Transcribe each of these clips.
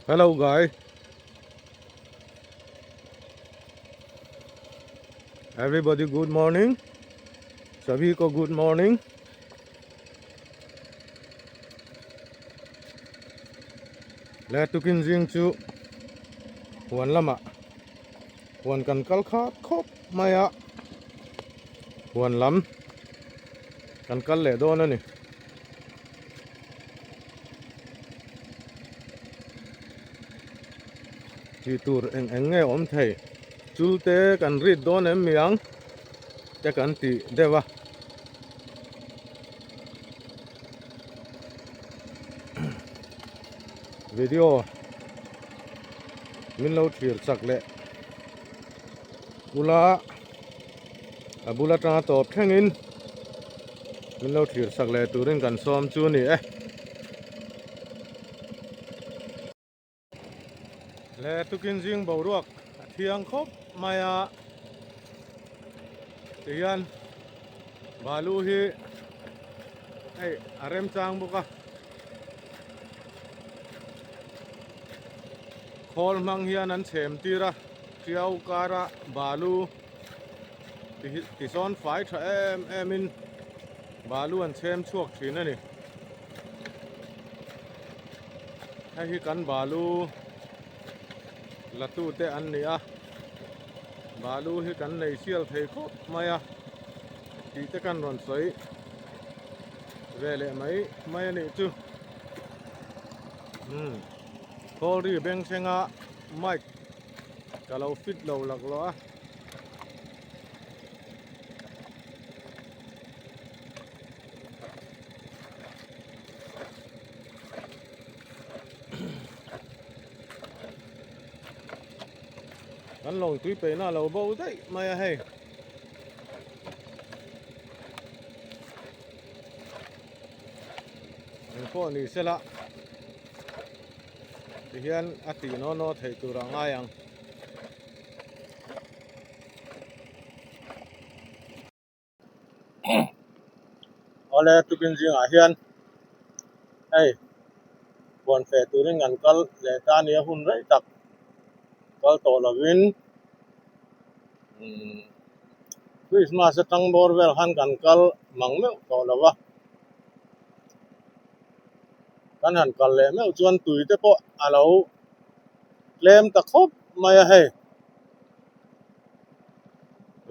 Hello guys. Everybody good morning. Sabhi ko good morning. Le tukin zing chu huan lama huan kan kal khat khawp mai a huan lam kan kal leh dawn a ni. Tih tur eng eng nge awm thei chul te kan rit dawn em mi ang te kan tih deuh a. Video min lo thlir chak leh ula a bul atanga tawp thlengin min lo thlir sak leh turin kan sawm chu a ni e. Le tukin zing boruak a thiang khawp mai a tihian balu hi hei a remchang bawk a khawl hmang hian an chhem tir a tiau kara balu tisawn fai tha em em in balu an chhem chhuak thin a ni. Hei hi kan balu la tu te an ni a balu hi kan nei sial thei khawp mai a tih te kan rawn sawi ve leh mai mai a nih chu umm khawl ri beng thlenga mic ka lo fit lo laklawh a. Kan lawng tui peihna a lo bo daih mai a hei. Eng pawh ni sela tihian a tih naw naw theih tur a ngai ang. Awle tukin zingah hian hei huan feh turin kan kal leh ta a nia hun rei tak kal tawh lovin umm Christmas atang bawr vel khan kan kal mang meuh tawh lo va kan han kal leh meuh chuan tui te pawh a lo tlem ta khawp mai a hei.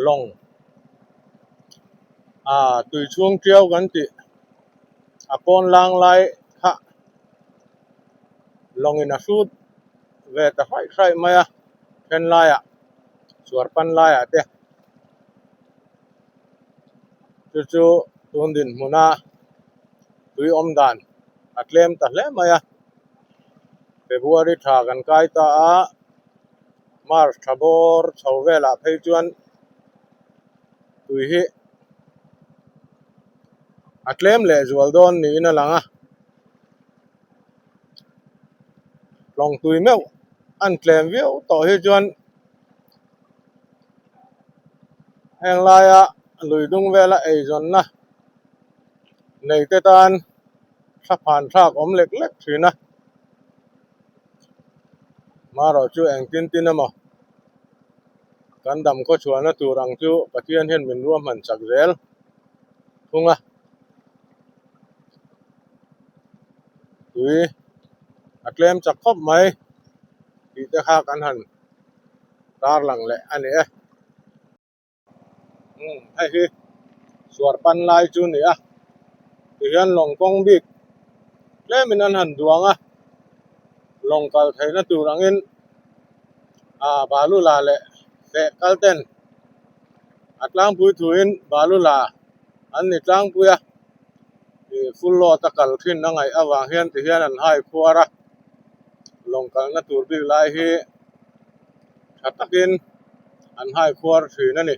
Lawng ah tui chhung tiau kan tih a pawn lang lai kha lawngin a hrut ve ta hraih hraih mai a then laiah chhuar pan laiah te chu chu tun dinhmuna tui awm dan a tlem ta hle mai a February tha kan kai ta a. March tha bawr chho velah phei chuan tui hi a tlem leh zual dawn niin a lang a tlawng tui meuh an tlem viau tawh hi chuan heng laia lui dung vela eizawnna nei te tan thla phan thlak awm lek lek thin a. Marawh chu engtin tin emaw kan dam khaw chhuahna tur ang chu Pathian hian min ruahman chak zel thung a. Tui a tlem chak khawp mai tih te kha kan han tarlang leh a ni e. Umm hei hi suar pan lai chu a ni a tihian lawng kawng bik tlemin an han duang a lawng kal theihna tur angin ah balu la leh feh kal ten a tlangpui thuin balu la an ni tlangpui a ih full load a kal thin a ngaih avang hian tihian an hai khuar a lawng kalna tur bik lai hi tha takin an hai khuar thin a ni.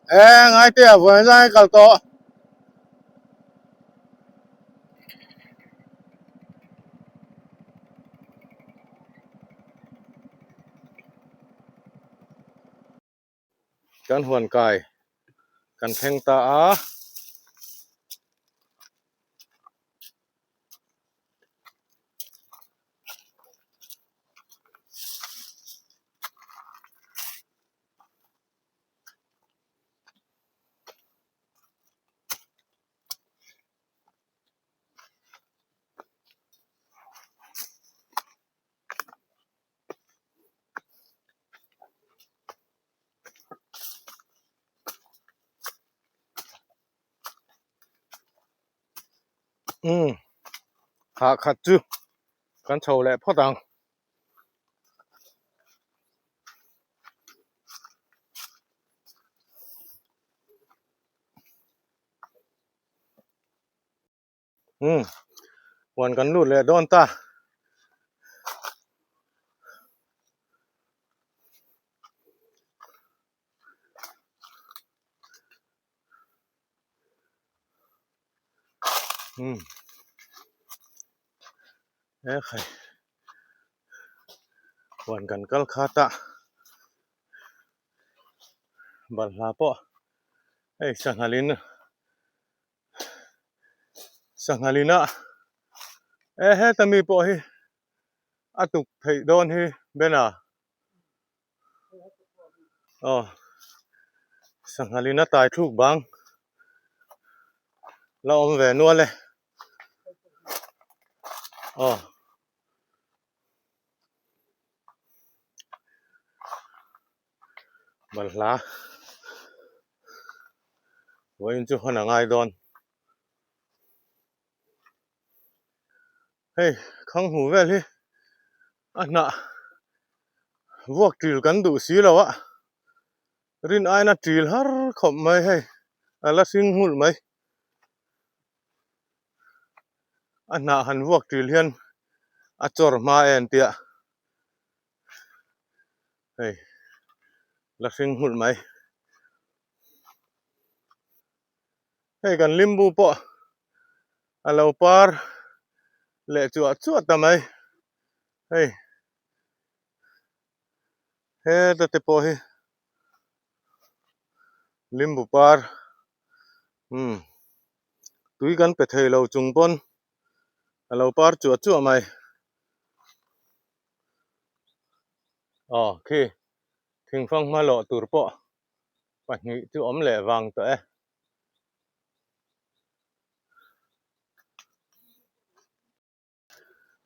E ngaite a vawi zai kal tawh. Kan huan kai kan thleng ta a. Umm thah khat chu kan chho leh phawt ang. Umm huan kan lut leh dawn ta. Umm he khai huan kan kal khat a balhla pawh hei sanghal in sanghal in a e heta mi pawh hi a tuk theih dawn hi Ben-a. Aw sanghal in a tai thluk bang la awm ve nual e aw balhla vawiin chu hawn a ngai dawn hei khang hmu vel hi a hnah vuak ṭil kan duh si lo a rin aina ṭil har khawp mai hei a la hring nghulh mai a hnah han vuak ṭil hian a chawr hma en tia hei la hring nghulh mai hei kan limbu pawh a lo par leh chuah chuah ta mai hei heta te pawh hi limbu par umm tui kan pe thei lo chung pawn a lo par chuah chuah mai aw khi thingfang hma lawh tur pawh pahnih chu awm leh vang tawh e.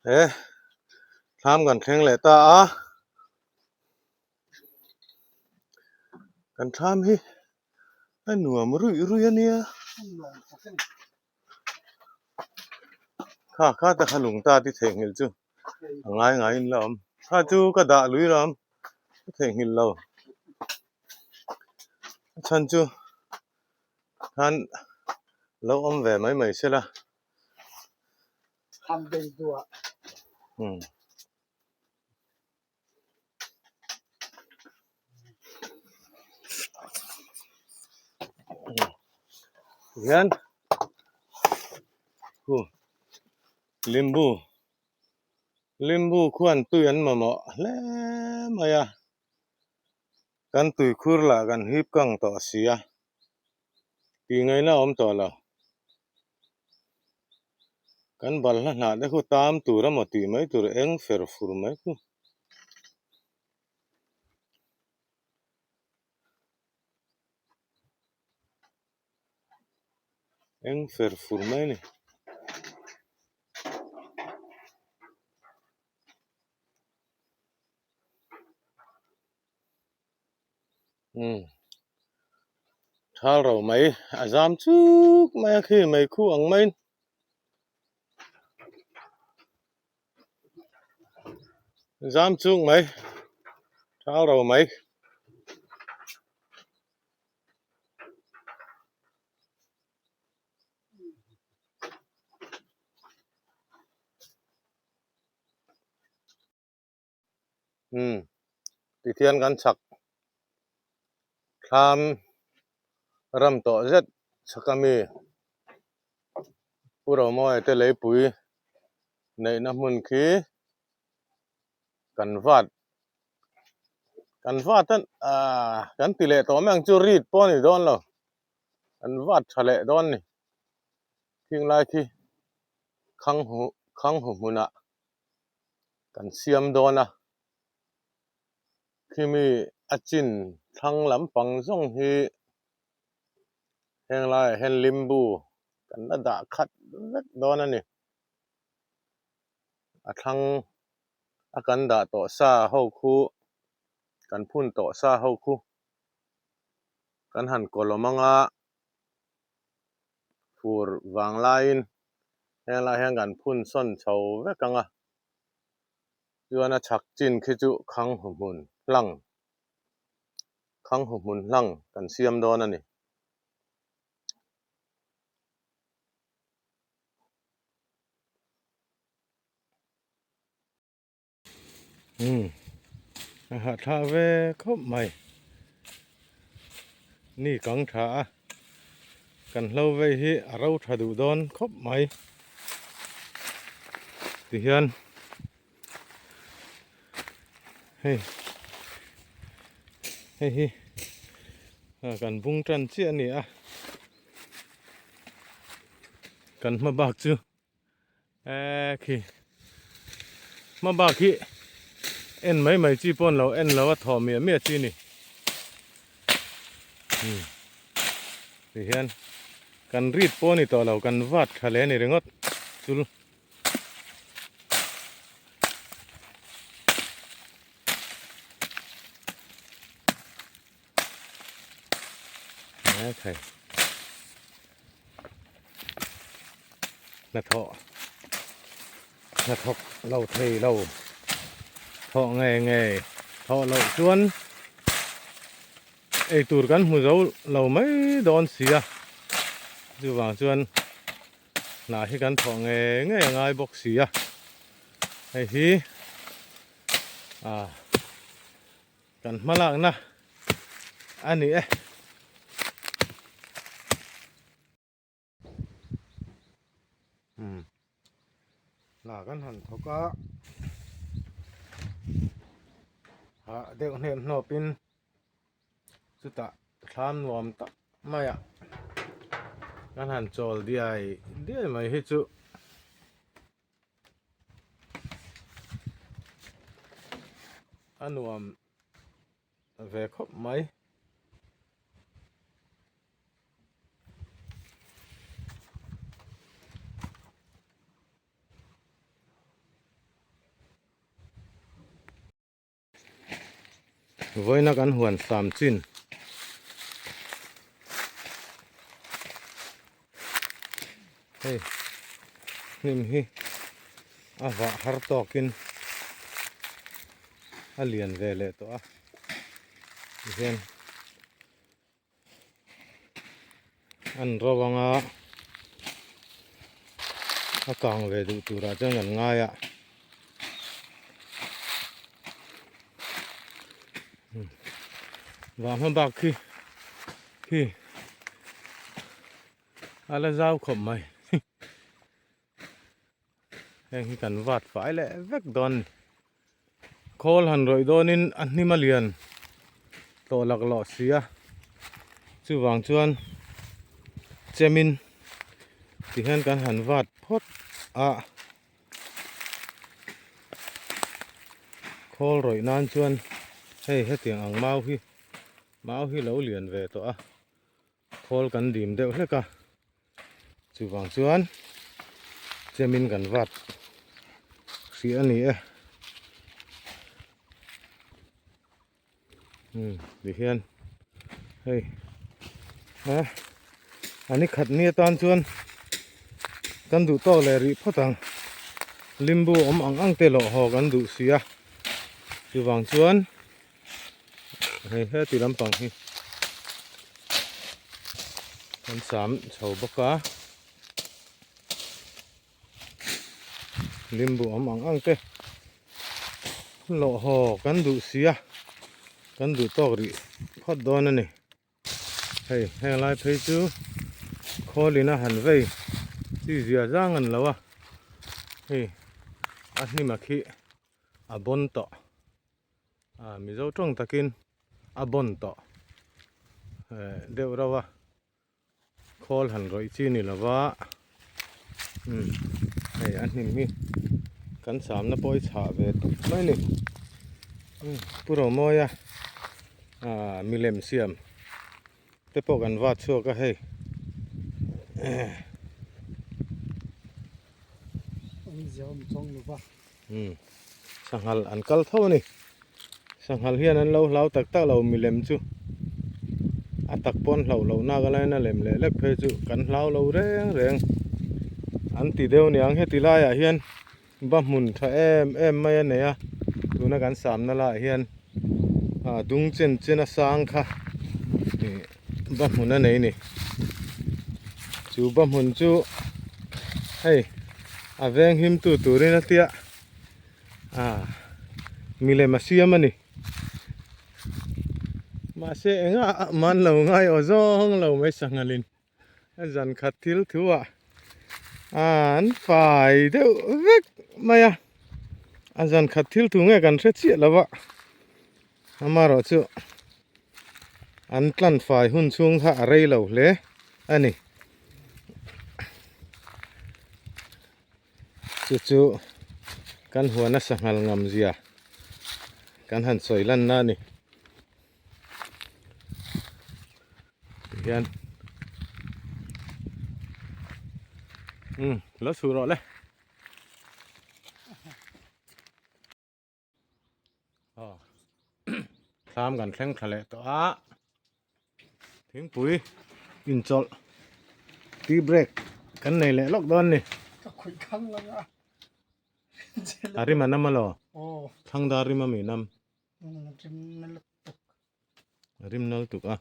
He thlam kan thleng leh ta a kan thlam hi a nuam ruih ruih a nia kha kha ta kha lung ta ti theihnghilh chu a ngai ngaiin la awm kha chu ka dah lui la awm ka theihnghilh lo a chhan chu khan lo awm ve mai mai sela. Hian hu limbu limbu khuan tui an mamawh hle mai a kan tuikhur lah kan hip kang tawh si a tih ngaihna a awm tawh lo. Kan balhla hnah te khu tam tur emaw tih mai tur eng fer fur mai khu. Eng fer fur mai a ni. Umm thal ro mai a zam chuk mai a khi mei khu ang maiin zam chuk mai thal ro mai. Umm tikhian kan chhak thlam. Ram tawh zet chhaka mi Pu Romawia te leipui neihna hmun khi kan vat kan vat a aaa kan ti leh tawh mai ang chu rit pawh a ni dawn lo kan vat tha leh dawn a ni khing lai khi khang hu khang hu hmunah kan siam dawn a khimi a chin thlang lampang zawng hi heng laiah hian limbu kan la dah khat vek dawn a ni a thlang a kan dah tawh sa ho khu kan phun tawh sa ho khu kan han kawlawm anga fur vang laiin heng lai hian kan phun sawn chho vek ang a chuan a chhak chin khi chu khang hu hmun hlang khang hu hmun hlang kan siam dawn a ni. Umm a hahthlak ve khawp mai ni kang tha a kan hlo vei hi a ro tha duh dawn khawp mai tihian hei hei hi kan bung tan chiah a ni a kan hma bak chu Eee khi hma bak hi en mai mai chi pawh an lo en lo a thaw miah miah chi a ni umm ti hian kan rit pawh a ni tawh lo kan vat tha leh a ni ringawt chul Thei hnathawh hnathawk lo thei lo thawh ngei ngei thawh loh chuan eitur kan hmu zo lo mai dawn si a chuvang chuan hna hi kan thawh ngei ngei a ngai bawk si a hei hi ah. Kan hmalakna a ni e. Umm hna kan han thawk a hah deuh hnem hnawpin chutah thlam nuam tak mai a kan han chawl diai diai mai hi chu. A nuam ve khawp mai. Vawiina kan huan sam chin hei hnim hi a vah har tawkin a lian ve leh tawh a tihian an ro anga a kang ve duh turah chuan kan ngai a vang hma bak khi khi a la zau khawp mai heng hi kan vat fai leh vek dawn a ni khawl han rawih dawnin a hnim a lian tawh laklawh si a chuvang chuan chemin tihian kan han vat phawt a khawl rawih nan chuan hei hetiang ang mau hi mau hi lo lian ve tawh a. Khawl kan dim deuh hlek a, chuvang chuan chemin kan vat hrih a ni e. Umm tihian hei a a ni khat ni atan chuan kan duh tawk leh rih phawt ang limbu awm ang ang te lawh haw kan duh si a chuvang chuan. Hei heti lampang hi kan sam chho bawk a limbu awm ang ang te lawh haw kan duh si a kan duh tawk rih phawt dawn a ni. Hei heng lai phei chu khawlin a han vei chi zia zang an lo a hei a hnim a khi a bawn tawh ah mizo tawng takin a bawn tawh eh deuh reuh a. Khawl han rawih chi ni lova umm hei a hnim hi kan samna pawh hi chhah ve tawp mai a ni umm Pu Romawia ah milem siam te pawh kan vat chhuak a hei umm sanghal an kal tho a ni sanghal hian an lo hlau tak tak lo milem chu a tak pawn hlauh loh nak a lain a lem leh lek phei chu kan hlau lo reng reng an ti deuh niang heti laiah hian ba hmun tha em em mai a nei a tuna kan samna lah hian ah dung chen chen a sang kha ih ba hmun a nei a ni chu ba hmun chu hei a veng him tu turin a tia ah milem a siam a ni mahse engah man lo ngai aw zawng lo mai sanghalin a zan khat thil thu ah an fai deuh vek mai a a zan khat thil thu nge kan hre chiah lo va amaherawh chu an tlan fai hun chhung kha a rei lo hle a ni chu chu kan huana sanghal ngam zia kan han sawi lan na a ni. Tihian umm lo chhuh rawh le. Aw thlam kan thleng thla leh tawh a thingpui inchawlh tea break kan nei leh lawk dawn a ni. Ka khawih khang lang a. A rim a nam alaw? Thlang dar rim a mi nam. Rim nal tuk. Rim nal tuk a.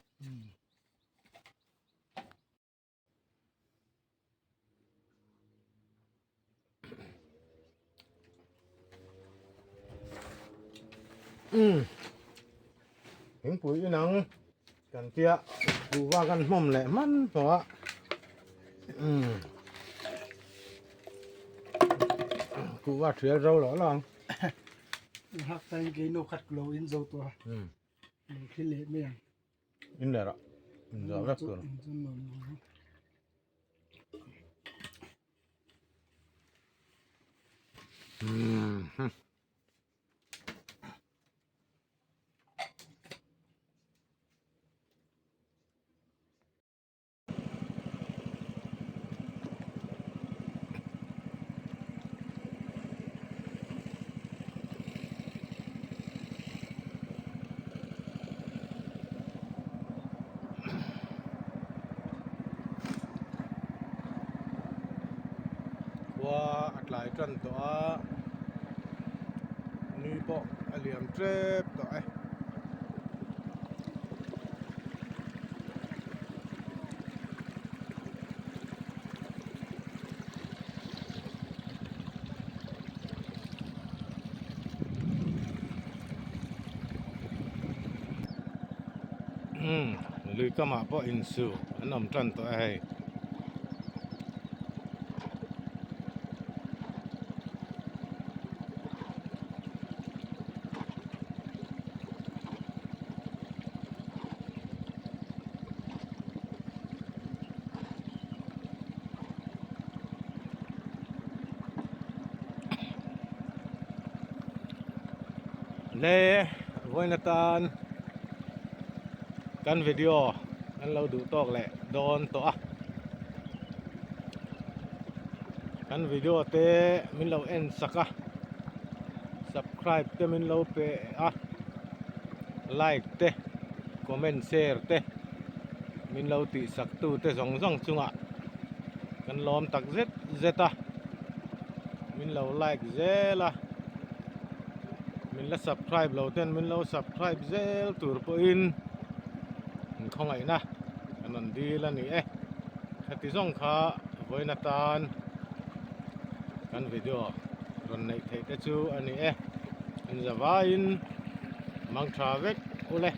Umm thingpui inang kan tia duhva kan hmawm leh hman tawh a umm kuhva thial zo loh lo ang. Hak ta in keino khat lo in zo tawh a. Lo thli leh mai ang. In leh rah. In zo vek tur. In zo lo lo. Mm. Khua a tlai tan tawh a ni pawh a liam tep tawh e. Umm lui kamah pawh insu an awm tan tawh e hei. Le vawiin atan kan video an lo duh tawk leh dawn tawh a kan video te min lo en sak a subscribe te min lo pe a like te comment share te min lo tih sak tu te zawng zawng chungah kan lawm tak zet zet a min lo like zel a min la subscribe lo ten min lo subscribe zel tur pawhin in khawngaihna kan rawn dil a ni e heti zawng kha vawiin atan kan video rawn neih theih te chu a ni e in zavaiin mang tha vek ule.